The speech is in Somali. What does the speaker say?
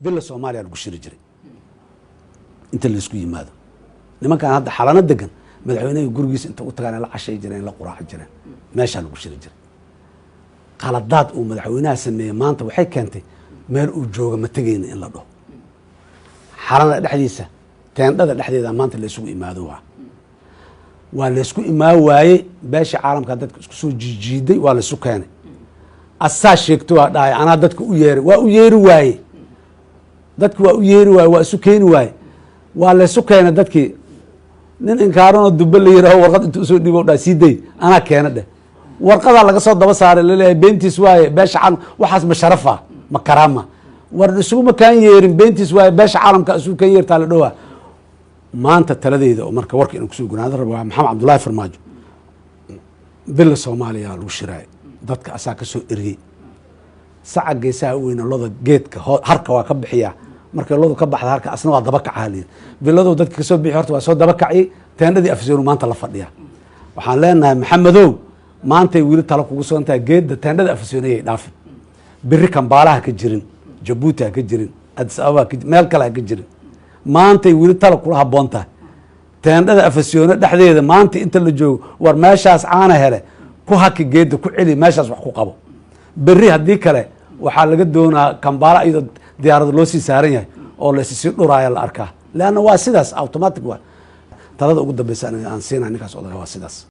Villa Soomaaliya lagu shiri jiray inta laysku yimaado. Nimankan hadda Xalano degan, madaxweynaha gurigiisa inta u tagaan la cashay jireen, la quraaci jireen, meeshaa lagu shiri jiray. Qaladaad uu madaxweynaha sameeyey maanta waxay keentay meel uu jooga ma tegeyna in la dhaho. Xalana dhexdiisa, teendhada dhexdeeda maanta la isugu imaado. Waa laysku imaan waayey. Beesha caalamka dadka isku soo jiijiiday, waa laysu keenay. Asaa sheegto, waa dhahay, "Anaa dadka u yeeray." Waa u yeeri waaye dadki, waa u yeeri waaye, waa isu keeni waaye. Waa laysu keenay dadkii. Nin inkaaranoo dube la yiraho warqad intuu usoo dhiibo dhahay, "Sii day, anaa keena," dheh. Warqadaa laga soo daba saaray, laleeyahay beentiis waaye. Beesha caalam waxaas ma sharafa, ma karaama? War isuguma kaan yeerin, beentiis waaye, beesha caalamka isugu kaan yeertaa la dhowaa. Maanta taladeyda oo marka warka inuu kusoo gunaado rabo waa Maxamed Cabdullaahi Farmaajo. Villa Soomaaliya lagu shiraay, dadka asaa ka soo eriyey. Saca geesaha u weyna loda geedka harka waa ka bixiyaa. Markay lodu ka baxda harka, asna waa daba kaca layidhi. Villaduu dadka kasoo bixi horta waa soo daba kaciyey. Teendhadii Afisyoonu maanta la fadhiya. Waxaan leenahay, Maxamedow, maantay weli talo kugu sugan tahay. Geedda teendhada Afisyoonayay dhaafin. Beri Kambaalaha ka jirin, Jabuuti ha ka jirin, Addis Ababa meel kale ha ka jirin. Maantay weli tala kula habboon tahay. Teendhada Afasyoone dhexdeeda maanta inta la joogo, war meeshaas caana hele ku haki, geedda ku celi, meeshaas wax ku qabo. Berri haddii kale waxaa laga doonaa Kambaala iyadoo diyaarada loo sii saaran yahay oo lassii dhuraaya la arkaa, leanna waa sidaas automatic. Waa talada ugu dambeysa aan siinaya ninkaas odaga, waa sidaas.